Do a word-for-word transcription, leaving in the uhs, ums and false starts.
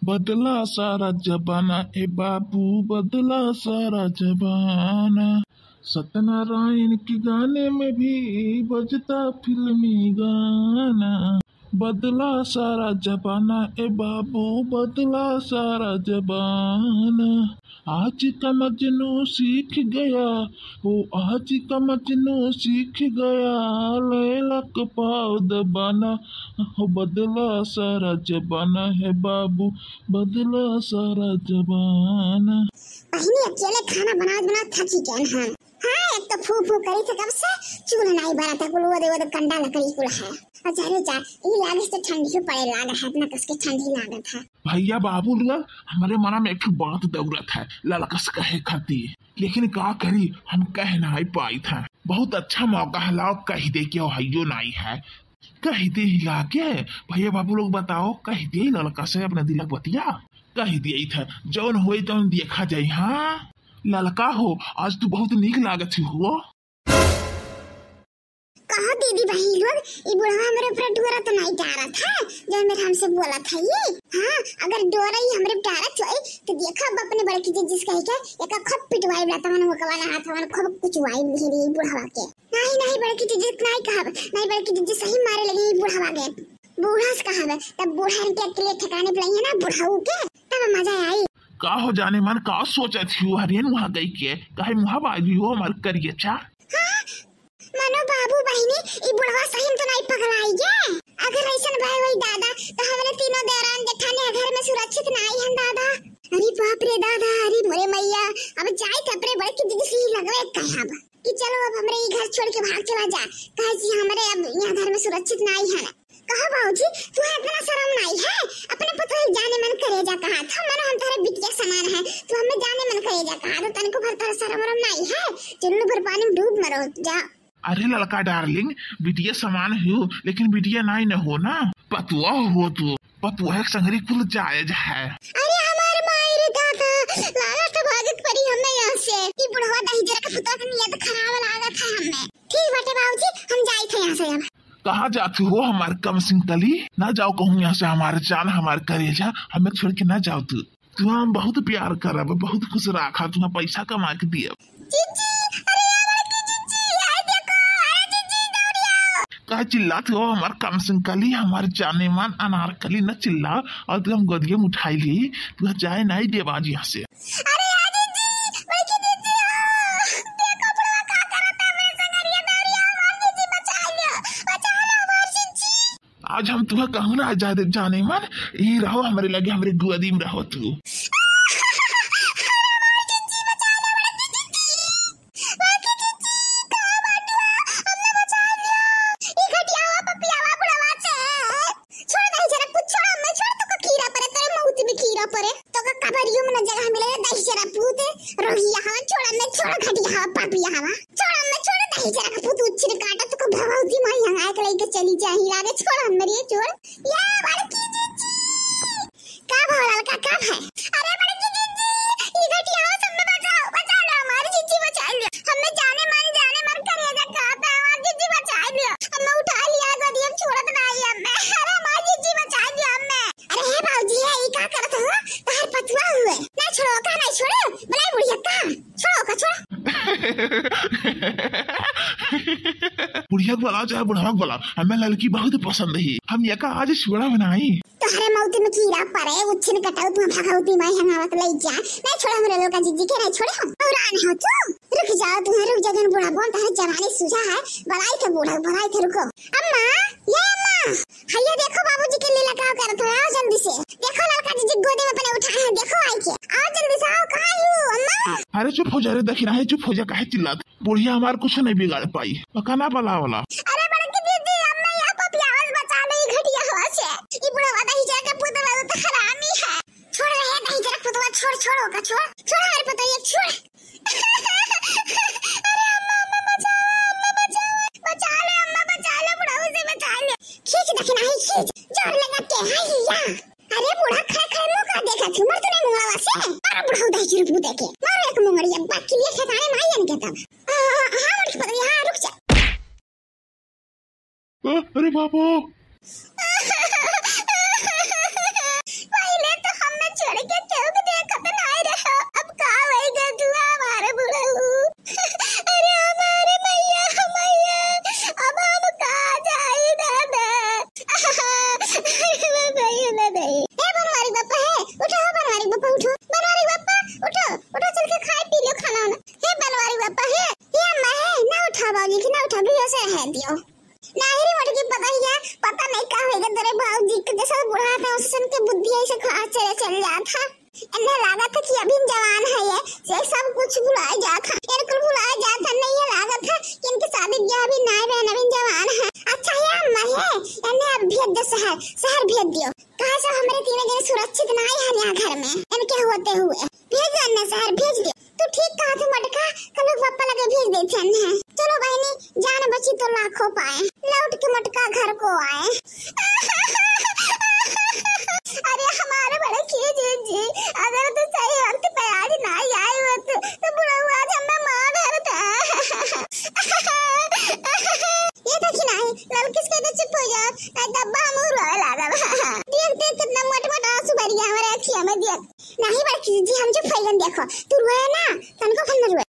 बदला सारा जमाना ए बाबू, बदला सारा जमाना। सत्यनारायण के गाने में भी बजता फिल्मी गाना। बदला सारा जमाना ए बाबू, बदला सारा जमाना। आज का मजनू सीख गया, ओ आज का मजनू सीख गया, लैला का पाँव दबाना। हो बदला सारा जमाना है बाबू, बदला सारा जमाना। बहिनी, अकेले खाना बनावत बनावत थकी गए हम। हाँ, एक तो फू फू करी थे कब से, चूल्हा नाई बरा था, कुल वो दे, वो दे कंडा लकड़ी कुल है। अच्छा रे जा, ई लागे से ठंडी पड़े लाग है, इतना कस के ठंडी लागत है। भैया बाबू लोग, हमरे मना में एक ठो बात दौड़त है, ललका से कहे खातिर, लेकिन का करी, हम कह नाई पाई था। बहुत अच्छा मौका है, लाओ कह दे कि हइयो नाई है, कह दे ही लागे। भैया बाबू लोग बताओ, कह दे ललका से अपने दिलक बतिया, कह दे था, जौन होई तौन देखा जाई। हाँ ललका हो, आज तू बहुत नीक लागत ही हो। कहो दीदी बहिनी लोग, ई बुढ़वा हमरे ऊपर डोरा तो नाई डारत है, जौन मेरे हमसे बोलत है ये। हाँ, अगर डोरा ही हमरे डारत होई, तो देखा अब अपने बड़की जिज्जी से कह के एका खूब पिटवाई, लतवन ओकवाला हाथवन खूब कुचवाई मेरे ई बुढ़वा के। नहीं, नहीं बड़की जिज्जी, नाई कहब, नहीं बड़की जिज्जी, सही मारे लगी ई बुढ़वा के। बूढ़ा से कहब, तब बूढ़ा इनके अकेले ठिकाने पे लगी है ना बुढ़ऊ के, तब मजा आई। का हो जाने मन, का सोचत ही हो हरियन वहाँ गई के, काहे मुँह बागी हो हमार करियचा? हाँ, मनो बाबू बहिनी, ई बुढ़वा सही में तो नाई पगलाई गे। अगर ऐसन भय होई दादा, तो हमरे तीनों देवरान जेठानी घर में सुरक्षित नाई हन दादा। अरे बाप रे दादा, अरे मोरे मैया, अब जाई त अपने बड़की जिज्जी से ही लगवे कहब कि चलो अब हमरे ई घर छोड़ के भाग चला जा, काहे कि हमरे अब यहाँ घर में सुरक्षित नाई हन। कहो बाबूजी, तुहे इतना शर्म नाई है? अपने पतोह जाने मन करेजा कहा था, मनो हम तोहरे बिटिया समान है, तू हमें जाने मन करेजा कहा था, तनिको भर तोहरा शर्म वरम नाई है? चुल्लू भर पानी में डूब मरो जा। अरे ललका डार्लिंग, बिटिया समान हो, लेकिन बिटिया नाई न हो ना, पतोह हो तू, पतोह के संगरी कुल जायज है। अरे हमार माई रे दादा, लाला तो भागत पड़ी हमें यहाँ से। ई बुढ़वा दहिजरा के पुतवा के नियत खराब लागत है हमें। ठीक बाटे बाबूजी, हम जाई थे यहाँ से अब। कहाँ जात हो हमार कम सिंह कली? ना जाओ कहूँ यहाँ से हमार जान, हमार करेजा, हमें छोड़ के ना जाओ तू। तुहा हम बहुत प्यार करब, बहुत खुश राखा, तुहा पैसा कमा के दियब। जिज्जी, अरे यार बड़की जिज्जी, हाय देखो, अरे जिज्जी दौड़िया। काहे चिल्लात हो हमार कम सिंह कली, हमार जाने मान अनारकली, न चिल्ला, और तू हम गोदिया में उठाई ली, तुहा जाए नाई देब आज यहाँ से। अरे यार जिज्जी, बड़की जिज्जी हो, देखो बुढ़वा का करत है मेरे संगरिया दौड़िया, हमार जिज्जी बचा लो, बचा लो हमार जिज्जी। आज हम तुहा कहूँ ना जा दे जाने मन, ई रहो हमरे लगे, हमरे गोदी में रहो तू। छोड़ दहिजरा पूत, छोड़ हमें, छोड़, तोका कीड़ा परे, तोरे मौत में कीड़ा परे, तोका कबरियो में न जगह मिले, दहिजरा पूत, रोगिया हवन, छोड़ हमें, छोड़ घटिया हवा, पापिया हवा। छोड़ हमें, छोड़ दहिजरा का पूत उच्छिन काटा, तोका भगवती माई हंगाए के लेके चली जाही लागे, छोड़ हमें रे, छोड़। ये बड़की जिज्जी, का भवा ललका, का भय? अरे बड़की जिज्जी, ई घटिया हवा, सब में बचाओ, बचा लो, हमारी जिज्जी बचा लो, हमें जाने मन, जाने मन करेजा कहत है, हमारी जिज्जी बचा लो, हमें उठा लिया गोदी, हम छोड़त नाई हमें, अरे हमारी जिज्जी बचा लो हमें। अरे हे बाबूजी, हे ई का करत हो? तोहर पतोह हुए। ना छोड़ो का, ना छोड़ो। बुलाई बुढ़िया का? छोड़ो का, छोड़ो। बुढ़िया के बुलाओ चाहे बुढ़वा के बुलाओ, हमें ललकी बहुत पसंद ही। हम एका आज छोड़ा बनाई। तोहरे मौत में कीड़ा परे, उच्छिन कटाऊ, तू भगवती माई हंगावत ले जा। ना छोड़ो हमरे ललका जिज्जी के, ना छोड़ो हम। और आन हो तू। रुक जाओ, तुहा रुक जा, जन बुढ़ा बोल, तोहरे जवानी सूझा है। बुलाई थे बूढ़ा, बुलाई थे, रुको। अम्मा, ये अम्मा, हैया देखो बाबूजी के लीला का करत है, आओ जल्दी से। देखो ललका जिज्जी गोदी में अपने उठाए हैं, देखो आई के। आओ जल्दी से, आओ, कहाँ हो अम्मा? अरे चुप हो जा रे दखिना, हे चुप हो जा, काहे चिल्लात? बुढ़िया हमार कुछ नहीं बिगाड़ पाई, ओका ना बलावला। अरे बड़की जिज्जी, अम्मा यहाँ पपियावस बचा ले ई घटिया हवा से। ई बुढ़वा दहिजरा के पूत वाला तो हरामी है। छोड़ रे दहिजरा के पुतवा, छोड़, छोड़ ओका, छोड़, छोड़ हमारे पतोहिया, छोड़। अरे अम्मा, अम्मा बचाओ, अम्मा बचाओ, बचा ले अम्मा, बचा ले, बुढ़ऊ से बचा ले। खींच दखिना ही खींच, जोर लगा के, हाँ ही या। अरे बूढ़ा खड़े खड़े मुंह का देखा थी, मर तूने मुंह वाला से। अरे बुढ़ऊ दहिजरा पूत के, मारो एक मुंगरिया, बाकी लिए ठिकाने माई अन के तब। आ, हाँ, मर के पतोहिया, हाँ, रुक जा। अ, अरे बाबू। पहिले तो हम हाँ, चले चल जात है। इन्हें लागत है कि अभी जवान है ये, ये सब कुछ भुलाए जात है, इनकुल भुलाए जात है। नहीं, ये लागत है कि इनके शादी ब्याह अभी नाई बहन, अभी जवान है। अच्छा है अम्मा है, इन्हें अब भेज दे शहर, शहर भेज दियो। कहा सब हमरे तीनों जने सुरक्षित नाई है यहाँ घर में, इनके होते हुए। भेज दे इन्हें शहर, भेज दियो। तू ठीक कहा तू मोटका, कल लोग पापा लगे भेज देते हैं। चलो बहनी, जान बची तो लाखों पाए, लौट के मोटका घर को आए। अरे हमारे बड़े की जीजी, अगर तू सही वक्त पे आज ना आई होत, तो बुढ़ऊ आज हमें मार डालता। ये देखी नहीं, ललकिस के तो चुप हो जाओ, नहीं तब हम रोवे लागब। देख देख कितना मोट मोट आंसू भर गया हमारे अखिया में, देख। नहीं बड़की जीजी, हम जो फैलन देखो, तू रोए ना, तनको फल न रोए।